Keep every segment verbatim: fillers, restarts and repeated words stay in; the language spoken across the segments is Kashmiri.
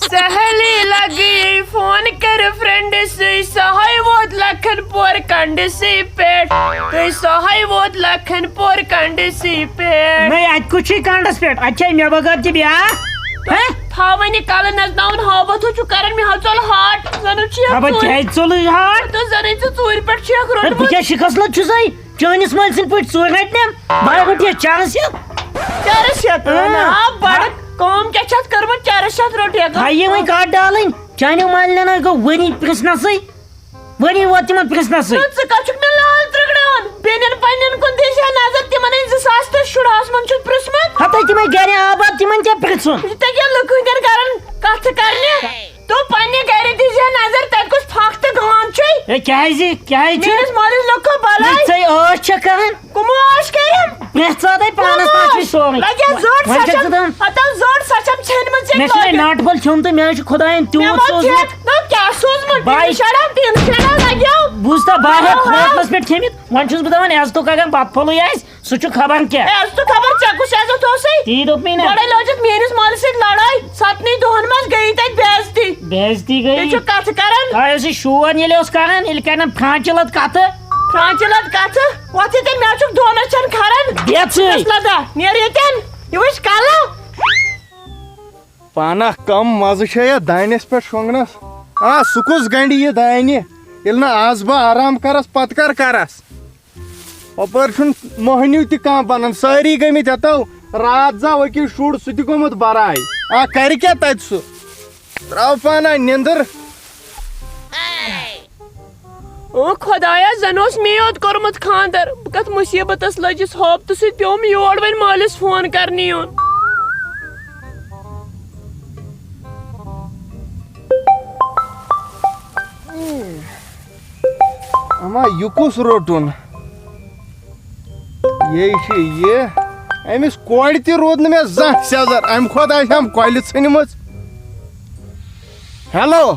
سہلی لگی فون کر فرینڈ سی، سہائی ووت لکھن پور کنڈ سی پیٹ، تُہۍ سہائی ووت لکھن پور کنڈ سی پیٹ۔ نَے، اَتہِ کُس چھُے کنڈس پٮ۪ٹھ؟ اَتہِ چھے مےٚ بغٲر تہِ بیٛاکھ؟ ہہ؟ تھاوان یہِ کلہٕ نژناوُن ہاوتھ ہُہ چھُ کران مےٚ ہا ژوٚل ہاٹ، زنہٕ چھُ یہِ ہا ہاو بہٕ ژوٗرِ۔ کیٛازِ ژوٚلُے ہاٹ؟ تہٕ زنہٕ ژٕ ژوٗرِ پٮ۪ٹھ چھُکھ ہے، بہٕ روٚٹمُت۔ کیٛاہ شِکس لد چھُسے؟ چٲنِس مٲلۍ سٕنٛدۍ پٲٹھۍ ژوٗرِ رٹنہِ؟ بہٕ ہا روٚٹ یہِ چرس یہِ۔ چرس ہٮ۪تھ؟ اۭں۔ آ، بڑٕ کٲم کیٛاہ چھِ اتھ کٔرمٕژ؟ چرس چھِ اتھ روٚٹ یہِ۔ ہا، یہِ وۄنۍ کتھ ڈالٕنۍ؟ چانیو مالنٮ۪ن ہا گوٚو ؤری پرٛژھنَسٕے۔ ؤری ووت تِمن پرٛژھنَسٕے۔ نہ، ژٕ کتھ چھُکھ مےٚ لال ترٛگڑاوان؟ بیٚنٮ۪ن پننٮ۪ن کُن دی زِ ہا نظر، تِمن أنۍ زٕ ساس تہٕ شُراہس منٛز چھُکھ پرٛژھمُت۔ ہتے تِمے گرِ آباد، تِمن کیٛاہ پرٛژھُن؟ ژٕ تہِ کیٛاہ لُکہٕ ہٕنٛدٮ۪ن گرن کتھٕ کرنہِ؟ تو پننہِ گرِ دیٖزِ ہا نظر، تتہِ کُس پھکھ تہٕ گام چھُے؟ ہے، کیٛازِ؟ کیٛازِ چھُ؟ میٲنِس مٲلِس لوٚگ کھو بلاے۔ نہ، ژے ٲش چھےٚ کَران۔ کُمو ٲش کٔرِم؟ پرٛٮ۪تھ ساتَے پانَس تام چھُے سورُے۔ لگہِ ہا زوٚٹ وۄنۍ چھَکھ سۄ چھَم، ژٕ دَپان، ہتو زوٚٹ سۄ چھَم ژھیٚنمٕژ ژےٚ مےٚ چھُنَے لٲگِتھ۔ ناٹہٕ پھوٚل کھیوٚمتُے، مےٚ حظ چھُ خۄدایَن مےٚ تیوٗت ما سوٗزمُت۔ کھیٚکھ؟ نہ، کیٛاہ سوٗزمُت؟ بَے۔ شڑان تِم شڑان لگیو۔ بوٗزتھا، بہٕ ہٮ۪کہٕ ہاو، ہاو۔ ہوٹلَس پٮ۪ٹھ کھیٚمِتھ، وۄنۍ چھُس بہٕ دَپان، عزتُک اگر بَتہٕ پھوٚلُے آسہِ، سُہ چھُ خبر کیٛاہ۔ اے، ژٕ خبر ژےٚ کُس عزت اوسُے؟ تی دوٚپ مےٚ نا۔ گۄڈَے لٲجِکھ میٲنِس مٲلِس سۭتۍ لڑٲے، ستنٕے دۄہن منٛز گٔیی تَتہِ بے عزتی۔ بے عزتی گٔیی۔ بیٚیہِ چھُ کَتھٕ کران۔ تۄہہِ اوسُے شور ییٚلہِ اوس کران، ییٚلہِ کران فرٛانٛچہِ لَد کَتھٕ۔ فرٛانٛچہِ لَد کَتھٕ؟ وۄتھ ییٚتٮ۪ن، مےٚ چھُکھ دۄن أچھن کھران۔ بیٚہہ ژٕے۔ کُس لَدا؟ نیر ییٚتٮ۪ن۔ یہِ وٕچھ کَلہٕ۔ پانہ کم مزٕ چھےٚ یتھ دانٮ۪س پٮ۪ٹھ شۄنٛگنس۔ آ، سُہ کُس گنڈِ یہِ دانہِ؟ ییٚلہِ نہٕ آز بہٕ آرام کرس، پتہٕ کر کرس؟ ہۄپٲرۍ چھُنہٕ مۄہنیوٗ تہِ کانٛہہ بنان، سٲری گٔمٕتۍ ہتو۔ راتھ زاو أکِس شُر، سُہ تہِ گوٚمُت برایہِ۔ آ، کرِ کیٛاہ تتہِ سُہ؟ تراو پانہ نیٚنٛدٕر۔ او خۄدایا، زن اوس مے یوت کوٚرمُت خانٛدر، بہٕ کتھ مُصیبتس لٔجِس، ہوپتہٕ سۭتۍ پیوم یور وۄنۍ مٲلِس فون کرنہِ یُن۔ اما، یہِ کُس روٚٹُن؟ یے چھُ یہِ۔ أمِس کورِ تہِ روٗد نہٕ مےٚ زانٛہہ سیٚزر، اَمہِ کھۄتہٕ آسہِ ہم کۄلہِ ژھٕنمٕژ۔ ہیلو۔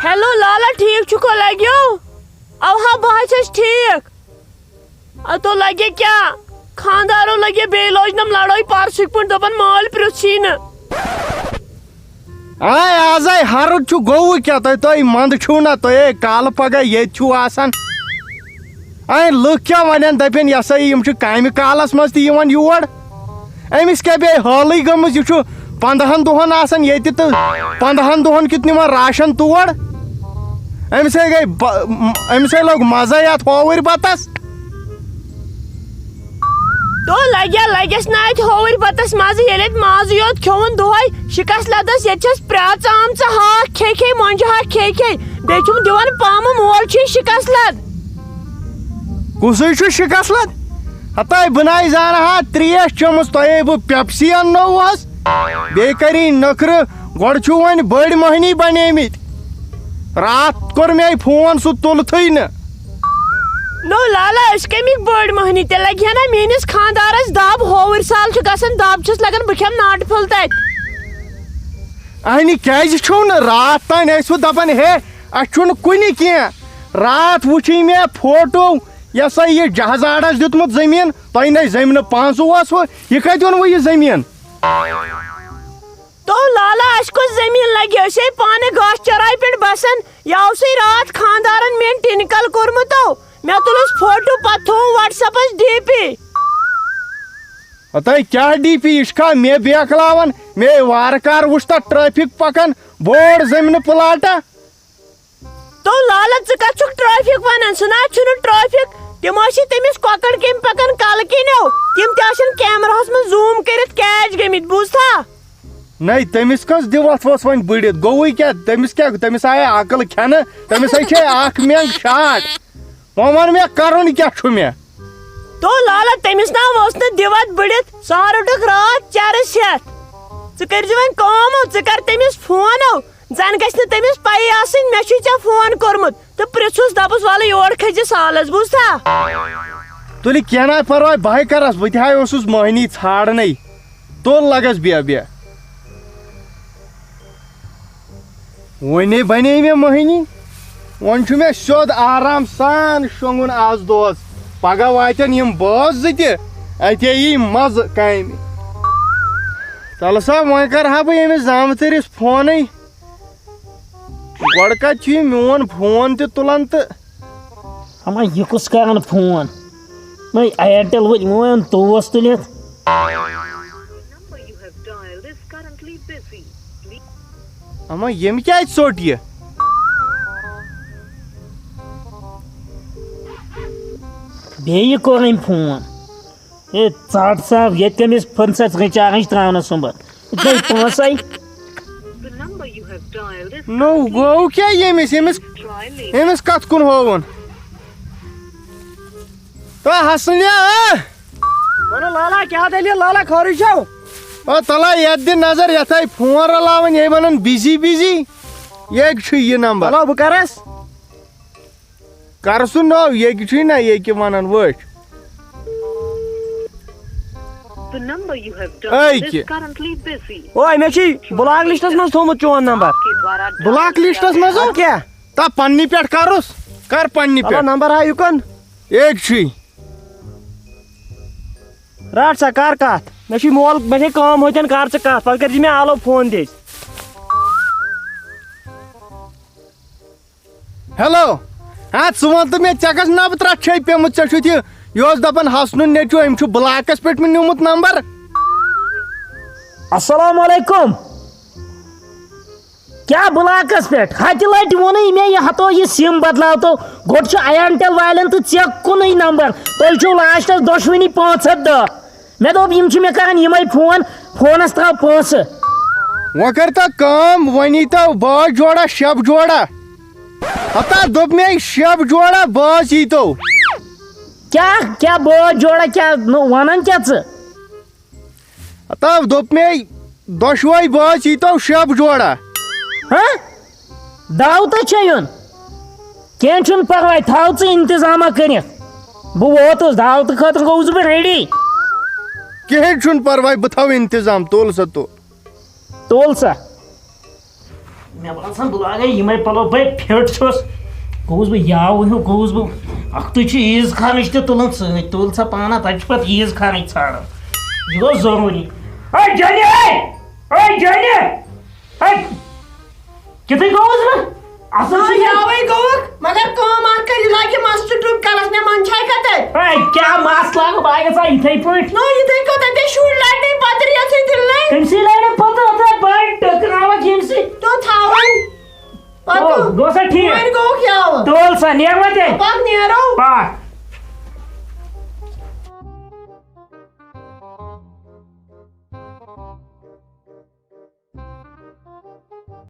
ہیلو لالا، ٹھیٖک چھُکھا؟ لگیو؟ اوہا، بہٕ ہا چھَس ٹھیٖک۔ اتو لگے کیا؟ خاندارو لگے بیٚیہِ لوجنم لڑٲے پرسٕکۍ پٲٹھۍ، دپان مٲلۍ پرٛژھٕے نہٕ۔ آے آزے ہرُد چھُ، گوٚوٕ کیٛاہ؟ تۄہہِ، تۄہہِ منٛدٕ چھُو نا؟ تُہۍ ہے کالہٕ پگاہ ییٚتہِ چھُو آسان۔ آے لُکھ کیٛاہ ونن؟ دپن، یہِ ہسا یہِ، یِم چھِ کامہِ کالس منٛز تہِ یِوان یور۔ أمِس کیٛاہ بیٚیہِ حالٕے گٔمٕژ؟ یہِ چھُ پنٛدہن دۄہن آسان ییٚتہِ تہٕ پنٛدہن دۄہن کیُتھ نِوان راشن تور۔ أمِس ہے گٔے ب-، أمِس ہے لوٚگ مزے اتھ ہووٕرۍ بتس۔ تو لگیا لگس نہ اتہِ ہووٕرۍ بتس مزٕ، ییٚلہِ اتہِ مازٕے یوت کھیوٚوُن دۄہے۔ شِکس لدس ییٚتہِ چھس پرٛاژ آمژٕ ہاکھ کھے کھے، مۄنجہِ ہاکھ کھے کھے۔ بیٚیہِ چھُم دِوان پامہٕ، مول چھُے شِکس لد۔ کُسُے چھُ شِکس لد؟ ہتاے بہٕ ناے زانہٕ ہا ترٛیش چٔمٕژ، تۄہے بہٕ پیپسی اننووہس۔ بیٚیہِ کری نٔکھرٕ، گۄڈٕ چھِو وۄنۍ بٔڑۍ مۄہنی بنیمٕتۍ۔ راتھ کوٚر مےٚ فون، سُہ تُلتھٕے نہٕ۔ نو لالا، أسۍ کَمِکۍ بٔڑۍ مۄہنی؟ تیٚلہِ لگہِ ہا نا میٲنِس خاندارس دب، ہووٕرۍ سال چھُ گژھان دب، چھُس لگان بہٕ کھٮ۪مہٕ ناٹہٕ پھوٚل تتہِ۔ اہنہِ کیازِ چھِو نہٕ؟ راتھ تام ٲسوٕ دپان، ہے، اسہِ چھُنہٕ کُنہِ کینٛہہ۔ راتھ وُچھے مےٚ فوٹو، یہِ ہسا یہِ جہازاڑس دیُتمُت زٔمیٖن، تۄہہِ نے زٔمیٖنہٕ پانٛژھ اوسوٕ، یہِ کتہِ اوٚنوٕ یہِ زٔمیٖن؟ تو لالا، اسہِ کۄس زٔمیٖن لگہِ؟ أسۍ ہے پانہٕ گاسہٕ چراے پٮ۪ٹھ بسان۔ یہِ آوسٕے راتھ خاندارن مےٚ ٹِنکل کوٚرمُت، تو مےٚ تُلُس فوٹو، پتہٕ تھوٚوُم WhatsApp-س ڈی پی۔ ہتاے کیٛاہ ڈی پی؟ یہِ چھُکھا مےٚ بیکلاوان؟ مےٚ وارٕ کار وُچھ تتھ ٹریفک پکان، بوٚڑ زٔمیٖنہٕ پلاٹا۔ تو لالا، ژٕ کتھ چھُکھ ٹریفک ونان؟ سُہ نہ حظ چھُنہٕ ٹریفک، تِم ٲسی تٔمِس کۄکر کیٚمۍ پکان کلہٕ کِنیو، تِم تہِ آسن کیمراہس منٛز زوٗم کٔرِتھ کیچ گٔمٕتۍ، بوٗزتھا؟ نَے، تٔمِس کٔژ دِوَتھ ؤژھ وۄنۍ بٕڑِتھ؟ گوٚوُے کیٛاہ؟ تٔمِس کیٛاہ، تٔمِس آیہِ عقل کھٮ۪نہٕ؟ تٔمِس ہے چھے اکھ مٮ۪نٛگ شاٹ۔ وۄنۍ وَن مےٚ، کَرُن کیٛاہ چھُ مےٚ؟ تو لالا، تٔمِس نا ؤژھ نہٕ دِوَتھ بٕڑِتھ، سُہ ہا روٚٹُکھ راتھ چرس ہٮ۪تھ۔ ژٕ کٔرۍ زِ وۄنۍ کٲم، ژٕ کر تٔمِس فون، زن گژھِ نہٕ تٔمِس پَیی آسٕنۍ مےٚ چھُے ژےٚ فون کوٚرمُت، تہٕ پرٛژھُس، دَپُس، وَلہٕ یور کھٔسۍ زِ سالس، بوٗزتھا؟ تُلہِ کینٛہہ نہ پرواے، بہٕ ہے کرس، بہٕ تہِ ہاے اوسُس مۄہنی ژھانڈنے۔ تُل لگس بیٚہہ بیٚہہ۔ وۄنۍ بنے مےٚ مۄہنی، وۄنۍ چھُ مےٚ سیوٚد آرام سان شۄنٛگُن آز دۄہس۔ پگاہ واتن یِم بٲژ زٕ تہِ، اتے یی مزٕ کامہِ۔ تَلہٕ سا، وۄنۍ کَرٕ ہا بہٕ ییٚمِس زامتٕرِس فونٕے۔ گۄڈٕ کَتہِ چھُ یہِ میون فون تہِ تُلان تہٕ اما، یہِ کُس کران فون؟ وۄنۍ Airtel وٲلۍ یِمو أنۍ توس تُلِتھ۔ اما، ییٚمۍ کیٛازِ ژوٚٹ یہِ؟ بیٚیہِ کوٚر أمۍ فون۔ ہے، ژَٹ سا، ییٚتہِ کٔمِس پھٕن سا ژٕ گٔے چارٕج ترٛاونَس سُمبَتھ۔ ژےٚ پونٛسَے۔ نو، گوٚو کیٛاہ ییٚمِس؟ ییٚمِس، ییٚمِس کَتھ کُن ہووُن؟ تہٕ حسنیا، اے! وَنو لالا، کیٛاہ دٔلیٖل لالا، خٲرٕے چھَو؟ او تَلا، یَتھ دِ نظر، یَتھ آے فون رَلاوٕنۍ، یہِ وَنان busy، busy۔ ییٚتہِ چھُ یہِ نمبر۔ چلو، بہٕ کَرَس۔ کر سُہ نوٚو، ییٚکہِ چھُے نہ ییٚکہِ وَنان وٕچھ۔ The number you have dialed أکہِ۔ Is currently busy۔ اوے، مےٚ چھُے block listس منٛز تھوٚومُت چون نمبر۔ آپ کے دوارا ڈائل block کیا listس منٛز؟ اَدٕ کیٛاہ؟ تا پننہِ پٮ۪ٹھ کرُس، کر پننہِ چلو، پٮ۪ٹھ۔ نمبر ہا یُکُن۔ أکۍ چھُے۔ رَٹ سا، کر کتھ۔ مےٚ چھُے مول، مےٚ چھے کٲم ہوٚتٮ۪ن، کر ژٕ کتھ۔ پتہٕ کٔرۍ زِ مےٚ آلو فون دِتھ۔ ہیلو، ہا، ژٕ وَن تہٕ مےٚ، ژےٚ کۄس نبہٕ ترٛٹھ چھے پیٚمٕژ؟ ژےٚ چھُتھ یہِ، یہِ اوس دَپان حسنُن نیٚچوٗ، أمۍ چھُ بلاکَس پٮ۪ٹھ مےٚ نیوٗمُت نمبر۔ السلام علیکم۔ کیٛاہ بلاکَس پٮ۪ٹھ؟ ہَتہِ لَٹہِ ووٚنُے مےٚ، یہِ ہَتو یہِ سِم بدلاوتو۔ گۄڈٕ چھُ Airtel والٮ۪ن تہٕ ژےٚ کُنُے نمبر۔ تُہۍ چھِو لاسٹَس دۄشوٕنی پانٛژھ ہَتھ دَہ۔ مےٚ دوٚپ، یِم چھِ مےٚ کران یِمے فون، فونس ترٛاو پونٛسہٕ۔ وۄنۍ کر تا کٲم، وۄنۍ یی تو بٲژ جوڑا، شب جوڑا۔ ہتا دوٚپ مےٚ، شب جوڑا بٲژ یی تو۔ کیٛاہ، کیٛاہ بٲژ جوڑا، کیٛاہ نو ونان کیٛاہ ژٕ؟ ہتا دوٚپ مےٚ، دۄشوے بٲژ یی تو شب جوڑا۔ ہہ؟ دعوتہ چھےٚ یُن؟ کینٛہہ چھُنہٕ پرواے، تھاو ژٕ انتظامہ کٔرِتھ۔ بہٕ ووتُس، دعوتہٕ خٲطرٕ گوٚوُس بہٕ ready۔ کِہیٖنۍ چھُنہٕ پرواے، بہٕ تھاوٕ انتظام، تُل سا تُل۔ تُل سا۔ مےٚ باسان، بہٕ لاگے یِمے پلو، بہٕ fit چھُس۔ گوٚوُس بہٕ یاوٕ ہیوٗ، گوٚوُس بہٕ۔ اکھتُے چھُ عیٖز خانٕچ تہِ تُلُن سۭتۍ، تُل سا پانہ، تتہِ چھُ پتہٕ عیٖز خانٕچ ژھانڈان۔ یہِ گوٚو ضروٗری۔ ہے جنہِ، ہے! ہے جنہِ! ہے! کِتھُے گوٚوُس بہٕ؟ اصل نہ، چھُ یہِ۔ یاوَے گوٚوُکھ، مگر کٲم اکھ کر، یہِ لاگہِ مَس تہٕ ٹُپۍ کَلَس، مےٚ منٛد چھے کَتہِ؟ ہے، کیٛاہ مَس لاگہٕ بہٕ اَتہِ ژےٚ یِتھَے پٲٹھۍ؟ نہ، یِتھَے کٔنۍ تَتہِ شُرۍ لَڑنٕے پَتہٕ ریژھٕے دِلنٕے۔ تٔمۍ سٕے لَڑِ پَتہٕ، اَتھ بَڑِ ٹٔکراوَکھ ییٚمہِ سۭتۍ۔ تو تھاوَن۔ پَتہٕ۔ گوٚو، گوٚو سا ٹھیٖک؟ وۄنۍ گوٚوُکھ یاوٕ۔ تُل سا، نیر وۄنۍ تیٚلہِ۔ پَکھ نیرو۔ پَکھ۔